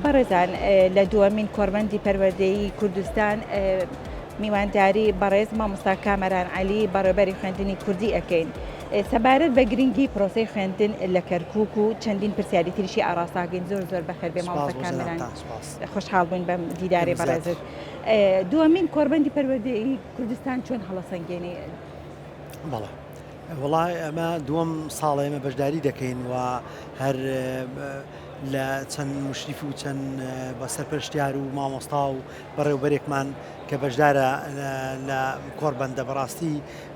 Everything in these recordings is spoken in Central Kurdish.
بەڕێزان لە دووەمین کۆڕبەندی پەروەردەیی کوردستان میوانداری بەڕێز مامۆستا کامەران عەلی بەڕێوبەری خوێندنی کوردی ئەکەین سەبارەت بە گرنگی پرۆسەی خوێندن لە کەرکوک و چەندین پرسیاری تریشی ئاڕاستاکەین. زۆر زۆر بەخێر بێ مامۆستا کامەران، خۆشحاڵ بووین بەم دیدارەی بەڕێزت. دووەمین کۆڕبەندی پەروەردەیی کوردستان چۆن هەڵەسەنگێنی؟ بەڵێ وەڵا ئەمە دووەم ساڵە ئێمە بەشداری دەکەین و هەر لە چەند مشریف و چەند بە سەرپەرشتیار و مامۆستا و بەڕێوبەرێکمان کە بەشدارە لە کۆڕبەندە بەڕاستی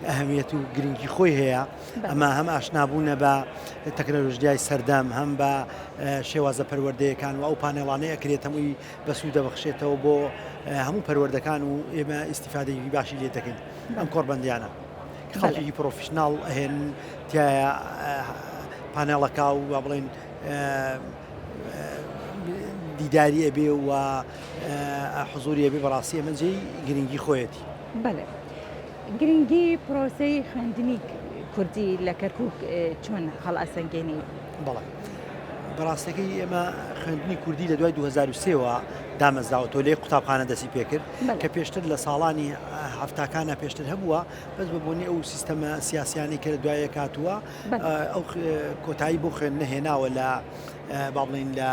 ئەهمیەت و گرنگی خۆی هەیە ئەمە هەم ئاشنابوونە بە تەکنەلۆژیای سەردەم هەم بە شێوازە پەروەردەیەکان و ئەو پانێڵانەی ئەکرێت هەمووی بەسوود دەبەخشێتەوە بۆ هەموو پەروەردەکان و ئێمە ئیسیفادەیەکی باشی لێ دەکەین ئەم کۆڕبەندیانە خەڵکێکی پرۆفیشناڵ ئەهێن تایە پانێڵەکە و با بڵێن دیداری ئەبێ و حزوری ئەبێ بەڕاستی ئەمە جێی گرنگی خۆیەتی. بەڵێ گرنگی پرۆسەی خوێندنی کوردی لە کەرکوک چۆن هەڵئەسەنگێنی؟ بەڵێ بەڕاستەکەی ئێمە خوێندنی کوردی لە دوای 2023ەوە دامەزراوەتەوە لێ قوتابخانە دەستی پێکرد کە پێشتر لە ساڵانی هەفتاکانە پێشتر هەبووە بەس بە بۆنی ئەو سیستەمە سیاسیانی کە لە دوایە کاتووە ئەو کۆتایی بۆ خوێندنە هێناوە لە با بڵین لە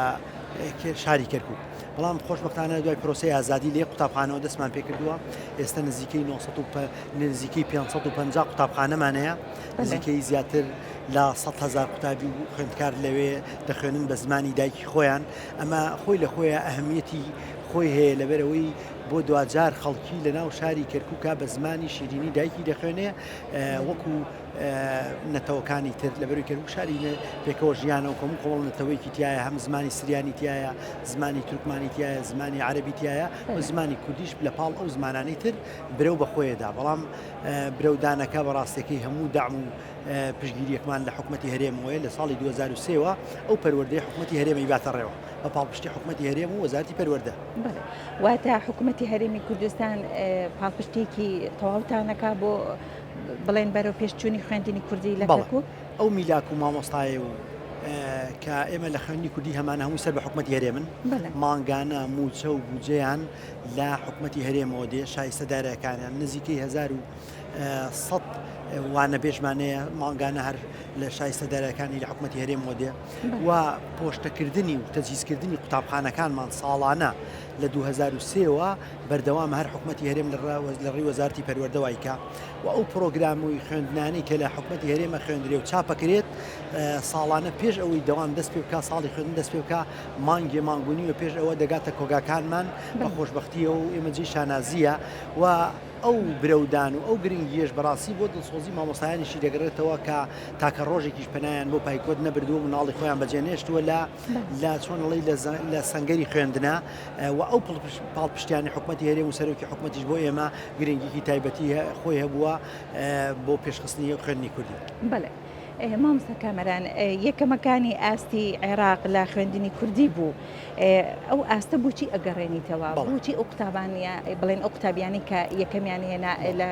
شاری کەرکک بەڵام خۆشببختانە دوای پرۆسی ئازادی لێ قوتابخانەوە دەستمان پێکردووە ئێستا نزیکەی 900 نزیکەی 550 قوتابخانەمان هەیە نزیکەی زیاتر لە 100 هزار قوتابی و خوێندکار لەوێ دەخوێنن بە زمانی دایکی خۆیان ئەمە خۆی لە خۆیان ئەهمیەتی خۆی هەیە لەبەرەوەی بۆ دواجار خەڵکی لە ناو شاری کەرکووکە بە زمانی شیرینی دایکی دەخوێنێ وەکو نەتەوەکانی تر لەبەروی کەرکوک شاری پێکەوە ژیانە و کۆمو کۆمەڵ نەتەوەیەکی تایە هەم زمانی سریانی تایە زمانی تورکمانی تایە زمانی عەربی تایە و زمانی کوردیش لە پاڵ ئەو زمانانەی تر برەو بەخۆیەدا بەڵام برەودانەکە بەڕاستەکەی هەموو دەعم و پشگیریەکمان لە حکوومەتی هەرێمەوەی لە ساڵی 2023ەوە ئەو پەروەردەی حکوومەتی هەرێمی باتە ڕێوە بە پاڵپشتی حکوومەتی هەرێم و وەزارتی پەروەردە. واتە حکوومەتی هەرێمی کوردستان پاڵپشتێکی تەواوتانەکە بۆ بڵێن بەرەو پێشچوونی خوێندنی کوردی لە کەرکوک؟ ئەو میلاک و مامۆستایە و کە ئێمە لە خوێندنی کوردی هەمانە هەمووی سەر بە حکومەتی هەرێمن مانگانە مووچە و بودجەیان لە حکومەتی هەرێمەوە دێ شایستە دارایەکانیان نزیکەی 1100 وانەبێژمان هەیە مانگانە هەر لە شایستە دارایەکانی لە حکومەتی هەرێمەوە دێ و پۆشتەکردنی و تەجهیزکردنی قوتابخانەکانمان ساڵانە لە 2003ەوە بەردەوامە هەر حکومەتی هەرێم لە ڕێی وەزارەتی پەروەردەوە ئەیکا و ئەو پرۆگرام و خوێندنانەی کە لە حکومەتی هەرێمە خوێندرێ و چاپەکرێت ساڵانە پێش ئەوەی دەوام دەست پێ بکا ساڵی خوێندن دەست پێ بکا مانگێ مانگ و نیوە پێش ئەوە دەگاتە کۆگاکانمان بە خۆشبەختیەوە و ئێمە جێی شانازییە و ئەو برەودان و ئەو گرنگیەش بەڕاستی بۆ دڵسۆزی مامۆستایانیشی دەگەڕێتەوە کە تاکە ڕۆژێکیش پەنایان بۆ پایکۆت نەبردووە مناڵی خۆیان بەجێ نێشتووە لە لە چۆن ئەڵێی لە سەنگەری خوێندنە و ئەو پاڵپشتیانی حکومەتی هەرێم و سەرۆکی حکومەتیش بۆ ئێمە گرنگیکی تایبەتی خۆی هەبووە بۆ پێشخستنی خوێندنی کوردی. بەڵێ مامۆستا کامەران یەکەمەکانی ئاستی عێراق لە خوێندنی کوردی بوو ئەو ئاستە بۆچی ئەگەڕێنیتەوە بۆچی ئەو قوتابانە بڵێن ئەو قوتابیانی کە یەکەمیان هێنا لە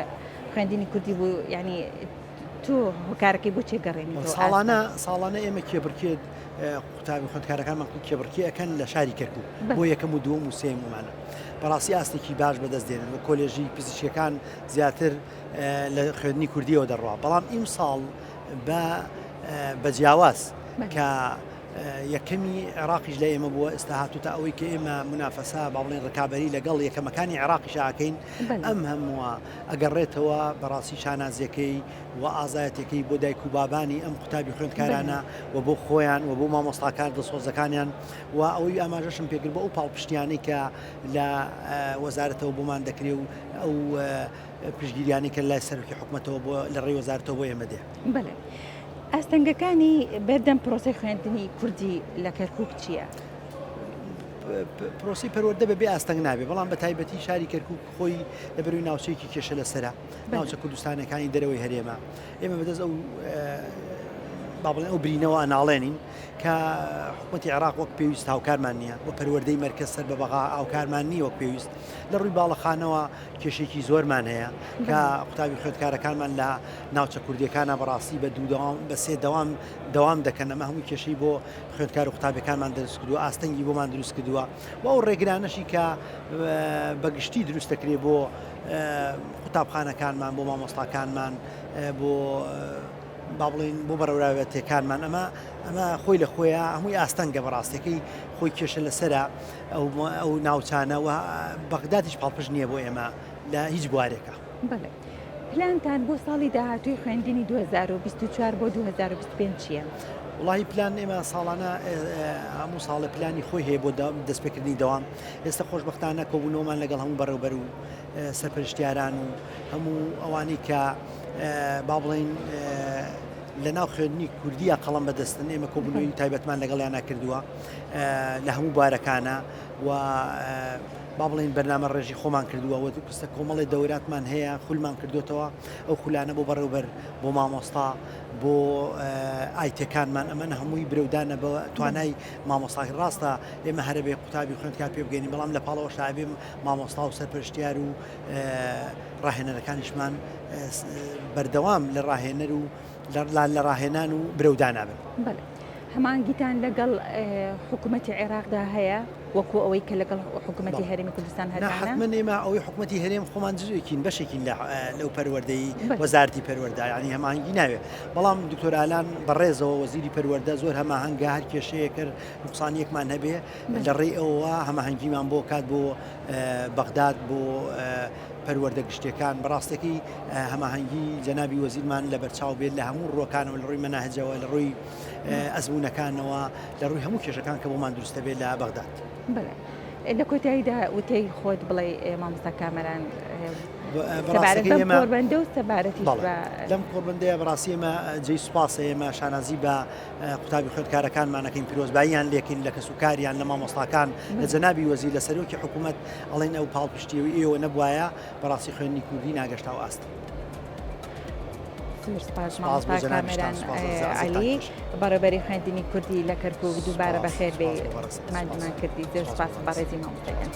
خوێندنی کوردی بوو ینی تۆ هۆکارەکەی بۆ چێ گەڕێنیتەوە؟ ساڵانە ساڵانە ئێمە کێبڕکێ قوتابی خوێندکارەکانمان کێبڕکێ ئەکەن لە شاری کەرکوک بۆ یەکەم و دووەم و سێیەم ومانە بەڕاستی ئاستێکی باش بەدەست دێنن و کۆلێژی پزیشکەکان زیاتر لە خوێندنی کوردیەوە دەڕوا بەڵام ئیمساڵ بە بە جیاواز کە یەکەمی عێراقیش لە ئێمە بووە ئێستا هاتوتە ئەوەی کە ئێمە منافەسە با بڵێن ڕکابی لەگەڵ یەکەمەکانی عێراقیش ئاکەین ئەم هەمووە ئەگەڕێتەوە بەڕاستی شانازیەکەی و ئازایەتەکەی بۆ دایک و بابانی ئەم قوتابی خوێندکارانە و بۆ خۆیان و بۆ مامۆستاکان دڵسۆزەکانیان و ئەوەی ئاماژەشم پێکرد بۆ ئەو پاڵپشتیانەی کە لە وەزارەتەوە بۆمان دەکرێ و ئەو پشتگیریانەی کە لای سەرۆکی حکومەتەوە بۆ لە ڕێی وەزارەتەوە بۆ ئێمە دێ. بەڵێ. ئاستەنگەکانی بەردەم پرۆسەی خوێندنی کوردی لە کەرکووک چییە؟ پرۆسەی پەروەردە بەبێ ئاستەنگ نابێ، بەڵام بە تایبەتی شاری کەرکووک خۆی لەبەروی ناوچەیەکی کێشە لەسەرە، ناوچە کوردستانەکانی دەرەوەی هەرێمە. ئێمە بەدەست ئەو با بڵێن ئەو برینەوە ئەناڵێنین کە حکوومەتی عێراق وەک پێویست هاوکارمان نییە و پەروەردەی مەرکەز سەر بە بەغا هاوکارمان نییە وەک پێویست لە ڕووی باڵەخانەوە کێشێکی زۆرمان هەیە کە قوتابی خوێندکارەکانمان لە ناوچە کوردیەکانە بەڕاستی بە دوو دەوام بە سێ دەوام دەوام دەکەن ئەمە هەموو کێشەی بۆ خوێندکار و قوتابیەکانمان دروست کردووە ئاستەنگی بۆمان دروست کردووە و ئەو ڕێگرانەشی کە بەگشتی دروست دەکرێت بۆ قوتابخانەکانمان بۆ مامۆستاکانمان بۆ با بڵین بۆ بەڕێوراوێتەکانمان ئەمە ئەمە خۆی لە خۆیان هەمووی ئاستەنگە بەڕاستەکەی خۆی کێشە لەسرە ئەو ناوچانە و بەغدادیش پاڵپشت نییە بۆ ئێمە لە هیچ بوارێکە. بەڵێ. پلانتان بۆ ساڵی داهاتووی خوێندنی 2024 بۆ 2025 چییە؟ وڵی پلان ئێمە ساڵانە هەموو ساڵە پلانی خۆی هەیە بۆ دەستپێکردنی دەوام ئێستا خۆشببختانە کۆبوونەوەمان لەگەڵ هەموو بەڕێوبەر و سەرپەرشتیاران و هەموو ئەوانەی کە با بڵین لە ناو خوێندنی کوردیە قەڵم بەدەستن ئێمە کۆبوونەوەی تایبەتمان لەگەڵیانە کردووە لە هەموو بارەکانە و با بڵێین بەرنامە ڕێژی خۆمان کردووە و پستە کۆمەڵی دەوراتمان هەیە خولمان کردوێتەوە ئەو خولانە بۆ بەڕێوبەر بۆ مامۆستا بۆ ئایتەکانمان ئەمە هەمووی برەودانە بە توانای مامۆستاکی ڕاستە ئێمە هەرەبێ قوتابی خوێندکار پێ بگەین بەڵام لە پاڵەوە شابێ مامۆستا و سەرپەرشتیار و ڕاهێنەرەکانیشمان بەردەوام لە ڕاهێنەر و لە ڕاهێنان و برەودانابن. بەڵێ. هەماهەنگیتان لەگەڵ حکوومەتی عێراقدا هەیە وەکو ئەوەی کە لەگەڵ حکوومەتی هەرێمی کوردستان هەتانە؟ حتمما ئێمە ئەوەی حکوومەتی هەرێم خۆمان جزێکین بەشێکین لەو پەروەردەی وەزارتی پەروەردە یعنی هەماهەنگی ناوێ بەڵام دکتۆر ئالان بەڕێزەوە وەزیری پەروەردە زۆر هەماهەنگە هەر کێشەیە کرد نقصانیەکمان هەبێ لە ڕێی ئەوە هەماهەنگیمان بۆ کات بۆ بەغداد بۆ پەروەردە گشتیەکان، بەڕاستەکەی هەماهەنگی جەنابی وەزیرمان لەبەرچاو بێت لە هەموو ڕووەکانەوە لە ڕووی مەناهجەوە لە ڕووی ئەزموونەکانەوە لە ڕووی هەموو کێشەکان کە بۆمان دروست دەبێت لە بەغداد. بەڵێ لە کۆتاییدا وتەی خۆت بڵێ مامۆستا کامەران سەبارەت بەم کۆڕبەندە و سەبارەتیش بە لەم کۆڕبەندەیە بەڕاستی ئێمە جێی سوپاسە ئێمە شانازی بە قوتابی خوێندکارەکانمان ئەکەین پیرۆزباییان لێکەین لە کەسوکاریان لە مامۆستاکان لە جەنابی وەزیر لە سەرۆکی حکوومەت ئەڵێن ئەو پاڵپشتیەوەی ئێوە نەبوایە بەڕاستی خوێندنی کوردی ناگەشتا و ئاست. زۆر سپاس مامۆستا کامەران عەلی بەڕێوەبەری خوێندنی کوردی لە کەرکووک دووبارە بەخێر بێی ماندوومان کردی زۆر سپاس بەڕێزی مامۆستاگیان.